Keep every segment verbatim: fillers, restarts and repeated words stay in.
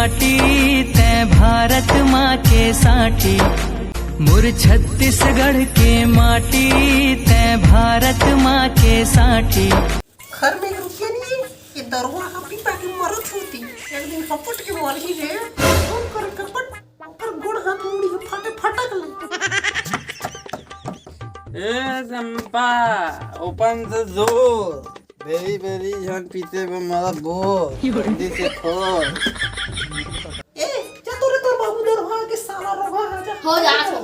माटी तै भारत माँ के साटी, मोर छत्तीसगढ़ के माटी तै भारत माँ के साटी। घर में एक रुपया नहीं है, ये दरुआ का पीपा के मरत होती। एक दिन कपट के मर ही रे, फोन कर कपट, ओकर गोड़ हाथ मुड़ी के फाटे फटक ले। ए चंपा, open the door। बेरी बेरी झन पीते बे मारा बोल, जल्दी से खोल। ए, जा तो रे तोर बाबू दरुआ के साला रोगा आ जा। हो जा, आ तो।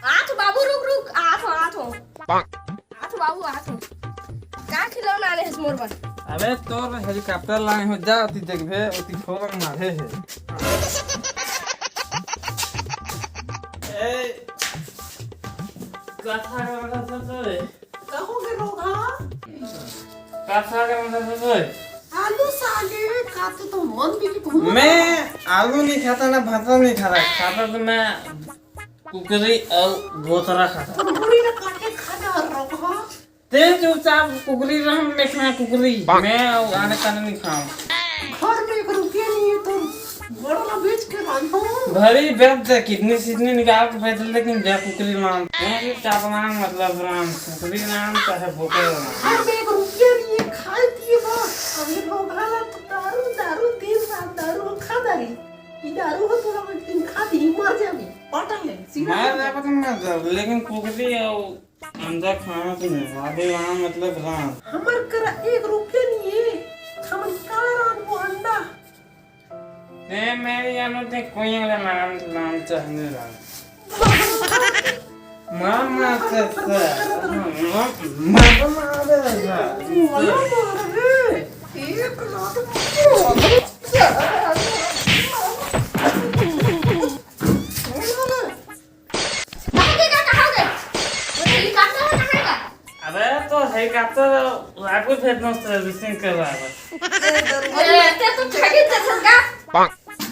आ तो बाबू रुक, रुक, आ तो, आ तो। आथो बाबू, आथो। का खिलौना आने हस मोर बर? अबे तोर हेलीकॉप्टर लाए हो, जा ओती देखबे, ओती फोरन मारे हे। ए, कथा का मतलब सब तो है। कहो के रोगा? कथा का मतलब सब तो है। आलू सागे का तो तुम मन भी की भूल। मैं आलू नहीं खाता ना, भात नहीं खाता, खाता तो मैं कुकरी अउ बोतरा खाता। कुकरी ला काटे खाना रोगहा। ते चुपचाप कुकरी रह, मैं खाए कुकरी। मैं अउ आने काने नहीं खाऊं। घर में एक रुपया नहीं है तो बड़ा बेच के रांधो। भरी बेच दे, किडनी सिडनी निकाल के बेच दे, लेकिन जा कुकरी रांध। मैं चुपचाप रांध, मतलब रांध, कुकरी रांध चाहे बोतरा रांध। घर में एक रुपया नहीं है, खाए पिए बस। अभी रोगहा ला तो दारू, दारू, दिन रात दारू खा दारी। ई दारू हो तोला एक दिन खा दी, मर जाबे। पाटन ले, सीधा मर जाबे तो मर जाबे, लेकिन कुकरी अउ अंडा खाना तो नहीं। राधे राम मतलब राम। हमर करा एक रुपया नहीं है, हमन का रांधबो अंडा? ते मेरी आलू ते कोई अगला नाम, नाम चाहने राम। मामा कसा? मामा, मामा, मामा। एक लात कहाँ गए, कहाँ गए? वो हेलीकॉप्टर है, कहाँ गया? अबे, तो हेलीकॉप्टर रायपुर भेजना, सर्विसिंग करवा रहा। ए, ते तो ठगी थे सरकार।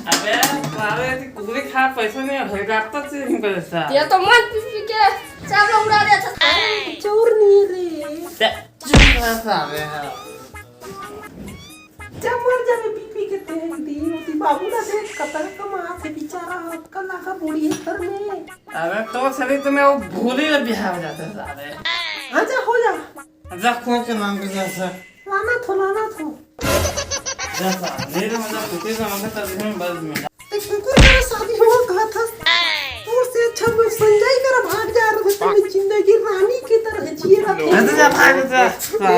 अबे, साले, ये कुकरी खा पैसा नहीं है, हेलीकॉप्टर से नहीं पैसा। ये तो मन पी पी के सब लोग उड़ा देते। चोर नहीं रे। ते, चुप रह साले, हाँ। जब मर जाबे पी पी के तेल दी, ओती बाबू ला देख, कतक कमाथे बेचारा, अतका लाखा बूढ़ी है घर में। अरे तो सही तो मैं वो भूली ला बिहाव जाता साले। हाँ जा, हो जा। जा खोज के मांग के जा सर। लाना थो, लाना थो। जा साले, मेरे मतलब कुत्ते से मांगे तब हम बस मिला। ते कुकुर का शादी हो कहा था। तोर से अच्छा मैं संजय कर भाग जा रहा था, मैं जिंदगी रानी की तरह जिए रहा था। जा, जा, भाग जा। साले,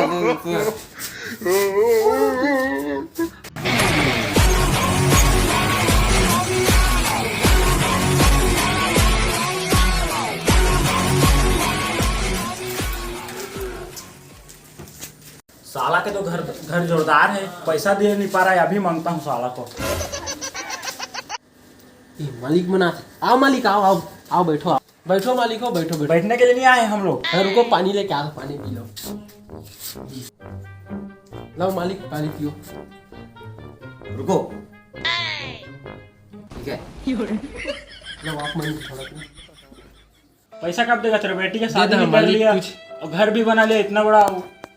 साला के तो घर, घर जोरदार है, पैसा दे नहीं पा रहा है, अभी मांगता हूँ साला को। ए, मालिक मन आथे। आओ मालिक, आओ, आओ, आओ, बैठो, आओ। बैठो मालिक हो, बैठो, बैठो। बैठने के लिए नहीं आए हम लोग। हाँ, रुको, पानी लेके आओ, पानी पी लो। लाओ मालिक, पानी पियो। रुको। ठीक है। लाओ आप मन थोड़ा पी। पैसा कब देगा तेरे? बेटी का दे शादी दे भी कर मालिक, लिया कुछ। और घर भी बना लिया इतना बड़ा।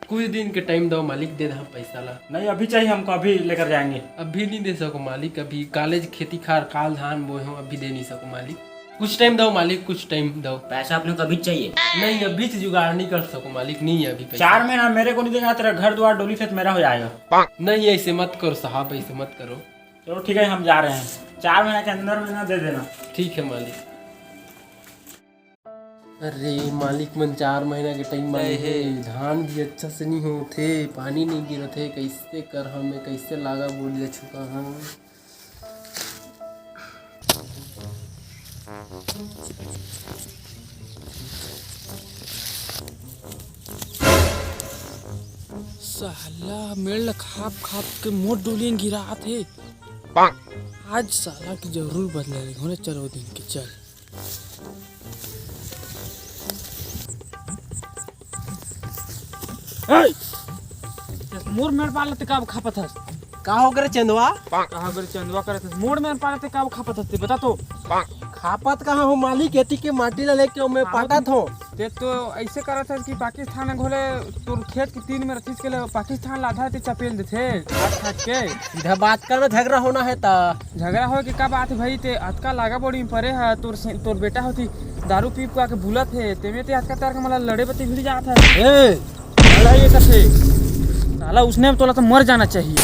कुछ दिन के टाइम दो मालिक, दे दे पैसा ला। नहीं, अभी चाहिए हमको, अभी लेकर जाएंगे। अभी नहीं दे सको मालिक, अभी कालेज खेती खार काल धान बोए हो, अभी दे नहीं सको मालिक। कुछ टाइम दो मालिक, कुछ टाइम दो। पैसा अपने को अभी चाहिए। नहीं, अभी से जुगाड़ नहीं कर सको मालिक, नहीं है अभी पैसा। चार महीना मेरे को नहीं देगा, तेरा घर द्वार डोली से मेरा हो जाएगा। नहीं, ऐसे मत करो साहब, ऐसे मत करो। चलो ठीक है, हम जा रहे हैं, चार महीना के अंदर में ना दे देना। ठीक है मालिक। अरे मालिक मन, चार महीना के टाइम मांगे हे। धान भी अच्छा से नहीं होथे, पानी नहीं गिरत हे, कैसे कर हमें, कैसे लागा बोल जा चुका हूँ। साला मेड़ ल खाप खाप के मोर डोलियन गिरात हे। आज साला के जरूर बदला लेहूं रे, चलो दिन के चल। ए! मोर मेड़ पार ल ते का खापत हस? का हो गे रे चंदवा? का हो गे रे चंदवा करत हस? मोर मेड़ पार ल ते का खापत हस ते बता तो। खापत कहाँ हो मालिक, एती के माटी ला लेके ओमे पाटत हो। ते तो ऐसे करत हस कि पाकिस्तान में घोले तोर खेत के तीर में रथिस के ले पाकिस्तान ला आधा ते चपेल देथे, हाथ हाथ के। सीधा बात कर, झगड़ा होना है ता। झगड़ा होए के का बात है भाई, ते अतका लागा बोड़ी में परे है, तोर से, तोर बेटा होती दारू पी पुआ के बुलत है, तेमे ते अतका तार के मला लड़े बती भिड़ जात है। ए, लड़ाई ये कथे। साला उसने तोला तो मर जाना चाहिए।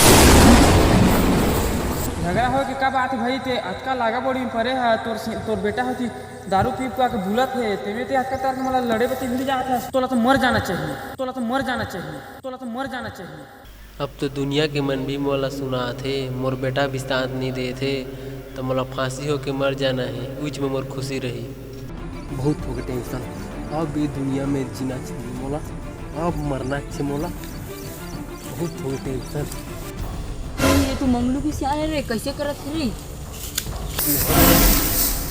झगड़ा होए के का बात है भाई, ते अतका लागा बोड़ी में परे है, तोर से, तोर बेटा होती दारू पी पुआ के बुलत हे, तेमे ते अतका तार के मला लड़े बती भिड़ जात हे। तोला तो मर जाना चाहिए, तोला तो मर जाना चाहिए, तोला तो मर जाना चाहिए। अब तो दुनिया के मन भी मोला सुनात हे, मोर बेटा भी साथ नहीं देत हे, तो मोला फांसी होके मर जाना हे, उच में मोर खुशी रही। बहुत हो गए टेंशन, अब ये दुनिया में जीना चाहिए मोला, अब मरना चाहिए मोला, बहुत हो गए टेंशन। ये तो मंगलू भी सियान हे रे, कैसे करत हे रे?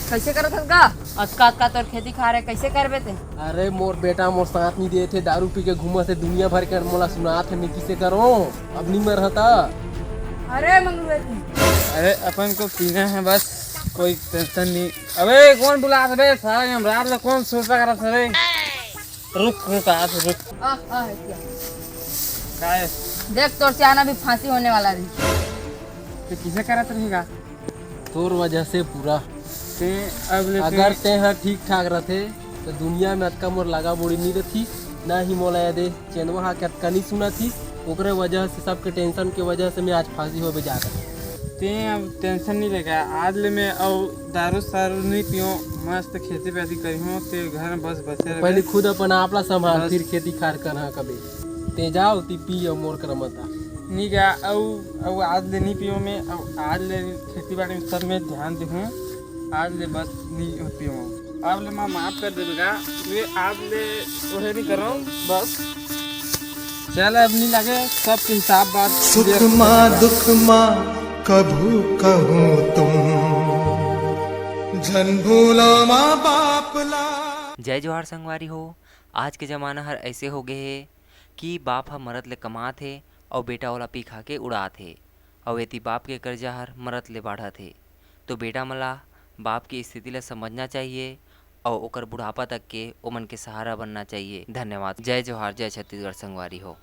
कैसे करत हस गा? अतका अतका तोर खेती खार हे, कैसे करबे ते? अरे मोर बेटा मोर साथ नहीं देत हे, दारू पी के घूमत हे दुनिया भर के, मोला सुनात हे मैं किसे करो, अब नहीं मर हता। अरे मंगलू है तू। अरे अपन को पीना है बस, कोई टेंशन नहीं। अबे कौन बुलात बे साला, हम रात में कौन सोचता करत हे रे? रुक रुक आज रुक। आ, आ, है क्या? काय? देख तोर सियाना भी फांसी होने वाला रही। तो किसे करत रहेगा? तोर वजह से पूरा। ते अब ले अगर ते ह ठीक ठाक रहते तो दुनिया में अतका मोर लागा बोड़ी नहीं रहती, ना ही मोला ये दे चेंदवा हा के अतका नहीं सुना थी। ओकरे वजह से, सबके टेंशन के वजह से मैं आज फांसी होबे जा रहा। ते अब टेंशन नहीं लेगा, आज ले मैं अउ दारू सारू नहीं पियो, मस्त खेती बाड़ी करियो, ते घर में बस बसे रहे। पहले खुद अपन आप ला संभाल, बस। फिर खेती खार करहा कबे। ते जाओ ती पी अउ मोर कर मता। नहीं गा, अउ अउ आज ले नहीं पियो मैं, अउ आज ले खेती बाड़ी में सब में ध्यान दूँ। आज ले बस नहीं पियो, अब ले माँ माफ कर देबे गा, मैं आज ले ओहे नहीं करो बस। चल अब नहीं लगे, सबके हिसाब बात सुख मा दुख मा कभू कहूँ तुम झन भूलो माँ बाप ला। जय जोहार संगवारी हो। आज के जमाना हर ऐसे हो गए हे कि बाप ह मरत ले कमात हे अउ बेटा ओला पी खा के उड़ात हे, अउ एती बाप के कर्जा हर मरत ले बाढ़त हे। तो बेटा मन ला बाप के स्थिति ला समझना चाहिए अउ ओकर बुढ़ापा तक के ओमन के सहारा बनना चाहिए। धन्यवाद। जय जोहार, जय छत्तीसगढ़ संगवारी हो।